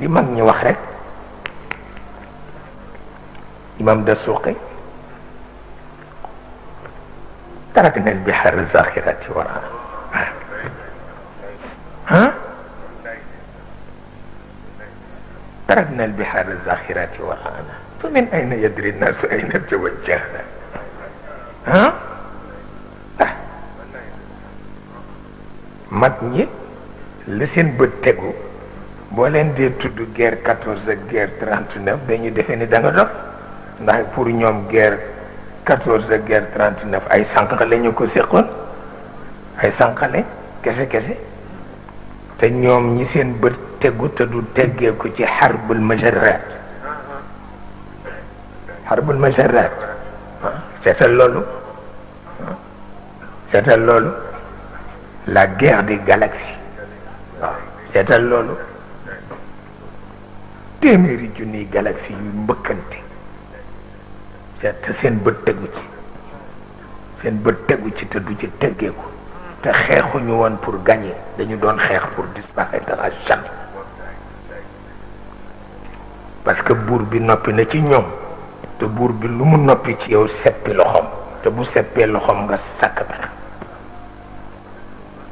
li mag ñi wax rek imam Dasuuqi tarakna al-bihaar az-zaakhiraati waraana tarakna al-bihaar az-zaakhiraati waraana fa min ayna yadri an-naasu ayna tawajjahna mag ñi la seen bët tegu boo leen dee tudd guerre 14 ak guerre 39 dañu defee ni da nga dof ndax pour ñoom guerre 14 ak guerre 39 ay sànqale ñu ko séqoon ay sànqale kese te ñoom ñi seen bët tegu te du teggeeku ci xarbul majarrat seetal loolu la guerre des galaxies waaw seetal loolu téeméeri junniy galaxie yu mbëkkante te seen bët tegu ci te du ci teggeeku te xeexuñu woon pour gagner dañu doon xeex pour disparaître à jamais parce que buur bi noppi na ci ñoom te buur bi lu mu noppi ci yow seppi loxoom te bu seppee loxoom nga sàkk pexe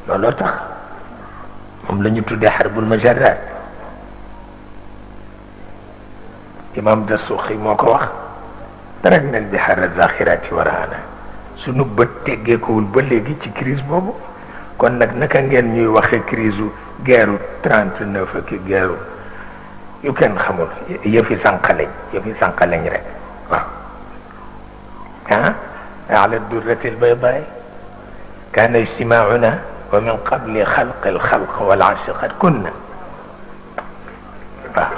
looloo tax moom la ñu tuddee xarbul majarrat imam Dasuuqi moo ko wax tarakna al-bihaar az-zaakhiraati waraana sunu bët teggeekuwul ba léegi ci crise boobu kon nag naka ngeen ñuy waxe crise u guerre 39 ak guerre yu kenn xamul yëfi sànqaleñ rek waaw ala durrati al-baydaa kaana ijtimaa'una wa min qabli xalqi al-xalq wal arshi qad kunna waaw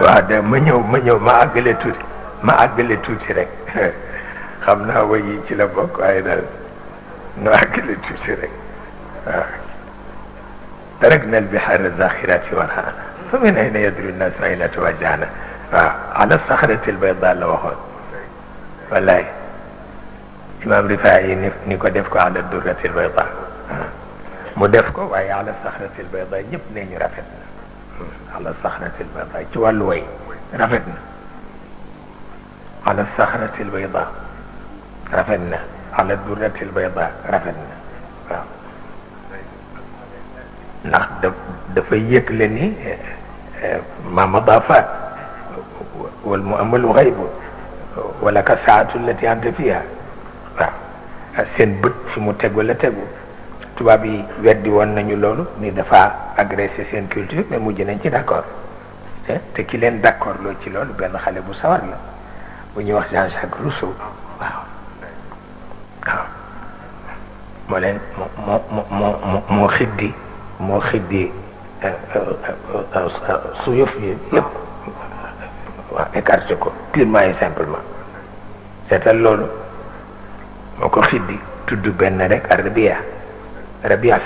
waaw de ma ñëw ma àggale tuuti rek xam naa way yi ci la bokk waaye daal ma àggale tuuti rek waaw tarakna al-bihaar az-zaakhiraati waraana fa min ayna yadri an-naasu ayna tawajjahna waaw ala saxrati al-baydaa la waxoon wallaay imam Rifaa'i ni ko def ko ala durrati al-baydaa mu def ko waaye ala saxrati al-baydaa ñëpp ne ñu rafet na ala saxrati al-baydaa ci wàllu way rafet na ala saxrati al-baydaa rafet na ala durrati al-baydaa rafet na waaw ndax dafa yëgle ni ma madaafaat wal mu'ammalu ghaybu wala ka saatu allati anta fiha waaw seen bët fi mu tegu la tegu tubaab yi weddi woon nañu loolu ni dafa agressé seen culture mais mujj nañ ci d'accord te ki leen d'accord loo ci loolu benn xale bu sawar la bu ñuy wax Jean-Jacques Rousseau waaw moo leen moo xiddi suyuf yi yëpp waaw écarté ko purement et simplement seetal loolu moo ko xiddi tudd benn rek Rabia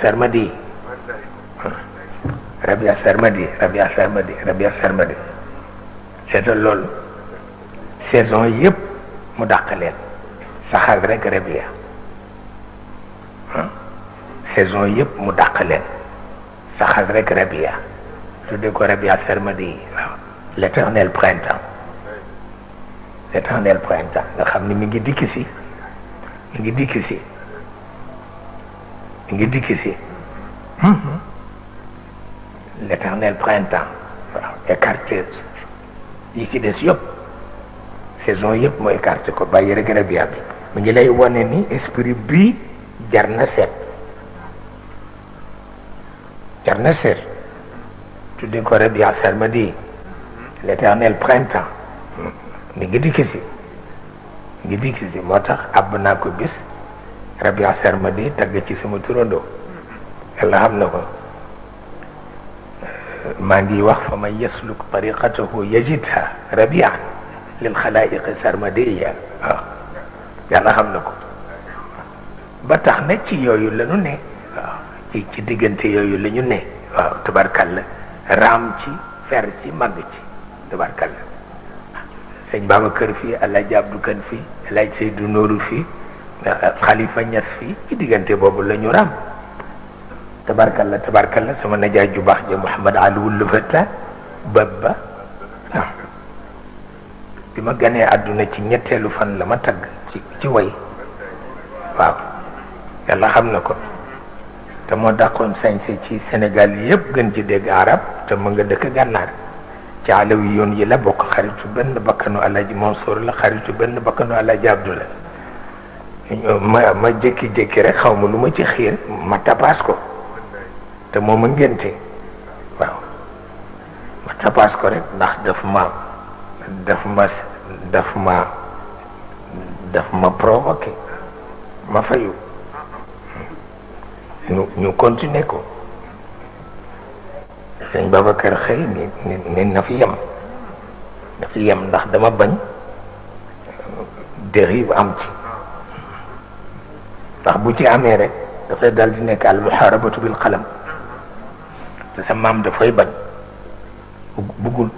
Sarmadi seetal loolu saison yëpp mu dàq leen saxal rek Rabia saison yëpp mu dàq leen saxal rek Rabia tudde ko Rabia Sarmadi waaw l'éternel printemps nga xam ni mi ngi dikki si l'éternel printemps waaw écarté yi ci des yëpp saison yëpp mu écarté ko bàyyi rek Rabia bi mu ngi lay wane ni esprit bii jar na seet tudde ko Rabia Sarmadi l'éternel printemps mi ngi dikki si moo tax àbb naa ko bis Rabia Sarmadi tagg ci sama turandoo yàlla xam na ko maa ngi wax fa man yasluk tariqatahu yajidha rabian lil xalaiqi sarmadiya waaw yàlla xam na ko ba tax na ci yooyu la ñu ne waaw ci diggante yooyu la ñu ne waaw tabarkalla raam ci fer ci màgg ci tabarkalla sëñ Babacar fii Alaaji Abdou Kan fii Alaaji Seydou Nooru fii Xalifa Ñas fii ci diggante boobu la ñu ram tabarkalla sama najaay ju baax ja Mouhamad Ali Wulu Fata babba waaw bi ma ganee àdduna ci ñetteelu fan la ma tagg ci way waaw yàlla xam na ko te moo dàqoon sañse ci Sénégal yëpp gën ci dégg arab te mu nga dëkk gànnaar ci alawi yoon yi la bokk xaritu benn bakkanu Alaaji Mansour la xaritu benn bakkanu Alaaji Abdoulaye ma jékki-jékki rek xaw ma lu ma ci xiir ma tapaas ko te moom a ngénte waaw ma tapaas ko rek ndax daf ma provoqué ma fayu ñu continuer ko sëñ Babacar xëy ni na fi yem ndax dama bañ dérive am ci ndax bu ci amee rek dafay dal di nekk al muharabatu bil qalam te sa maam dafay bañ buggul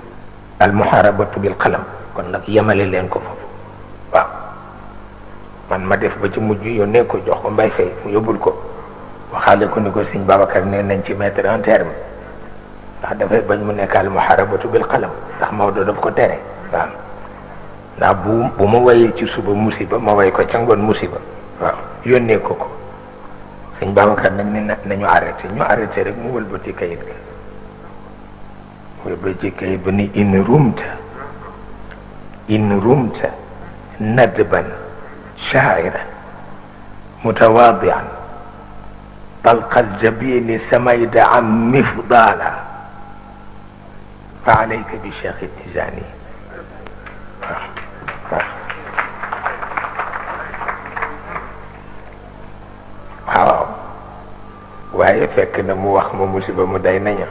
al muharabatu bil qalam kon nag yemale leen ko foofu waaw man ma def ba ci mujj yónnee ko jox ko mbay fay mu yóbbul ko waxaale ko ni ko sëñ Babacar nee nañ ci mettre en terme ndax dafay bañ mu nekk al muharabatu bil qalam ndax Maodo daf ko tere waaw ndax bu ma wayee ci suba musiba ma way ko ca ngoon musiba waaw yónnee ko sëñ Babacar nag ne nañu arrêté ñu arrêté rek mu wëlbati kayit ga wëlbati kayit ba ni in rumta nadban shaa'iran mutawaadi'an talqa aljabini samayda an mifdala fa alayka bi Cheikh Tijani waaw waaye fekk na mu wax ma musiba mu day naña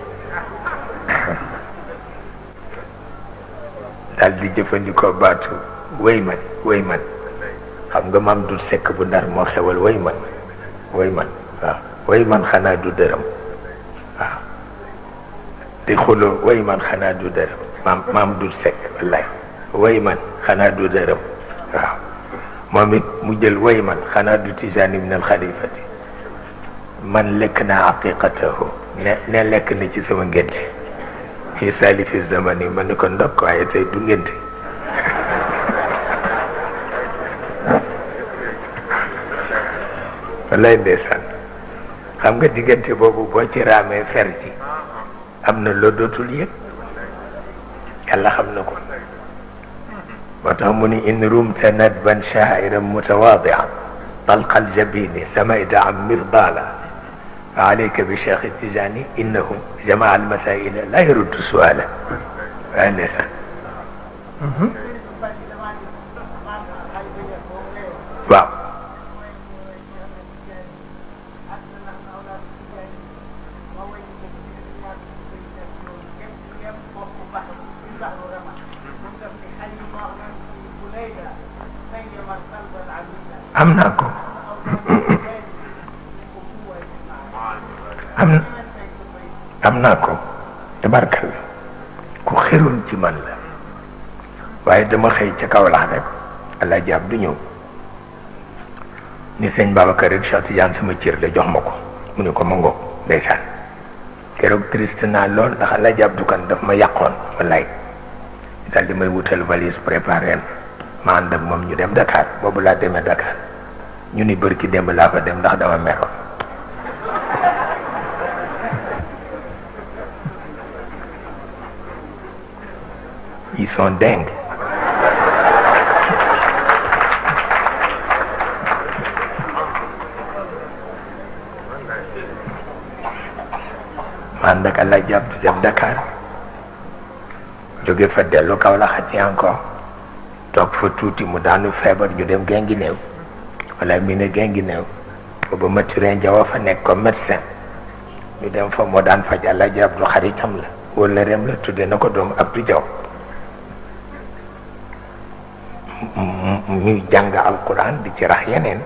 daal di jëfandikoo baatu way man xam nga maam du sekk bu ndar moo xewal way man waaw way man xanaa du dërëm waaw di xuloo way man xanaa du dërëm maam du sekk wallaay way man xanaa du dërëm waaw moom it mu jël way man xanaa du tijaani min al xalifati man lekk naa aqiqatahu ne lekk na ci sama ngénte fi salifi zamani ma ni ko ndokk waaye tey du ngénte wallaay ndeysaan xam nga diggante boobu boo ci raamee fer ci am na loo dootul yëg yàlla xam na ko moo tax mu ni in rumta nadban shaa'iran mutawaadi'an talqa aljabini samayda an mifdala عليك بشيخ التجاني إنه جمع المسائل لا يرد سؤالا فأنسا واو أمناكم am naa ko tabarkal ku xeroon ci man la waaye dama xëy ca Kaolack rek allah jaab du ñëw ni sëñ Babacar rek Cheikh Tidiane sama cër la jox ma ko mu ne ko ma ngoog ndeysaan keroog triste naa lool ndax allah jaab du kan daf ma yàqoon wallaay daal di may wutal valise préparé ma ànd ak moom ñu dem Dakar boobu laa demee Dakar ñu ni bërki démb laa fa dem ndax dama meroon ils sont dingues ma ànd ak Allah jàpp dem Dakar jóge fa dellu Kaolack ci encore toog fa tuuti mu daanu feebar ñu dem Guinguinéo wala mi ne Guinguinéo booba Mathurin Diaw fa nekk comme médecin ñu dem fa moo daan faj Allah jàpp lu xaritam la wala rem la tudde na ko doom Abdou Diaw ñuy jàng alquran di ci rax yeneen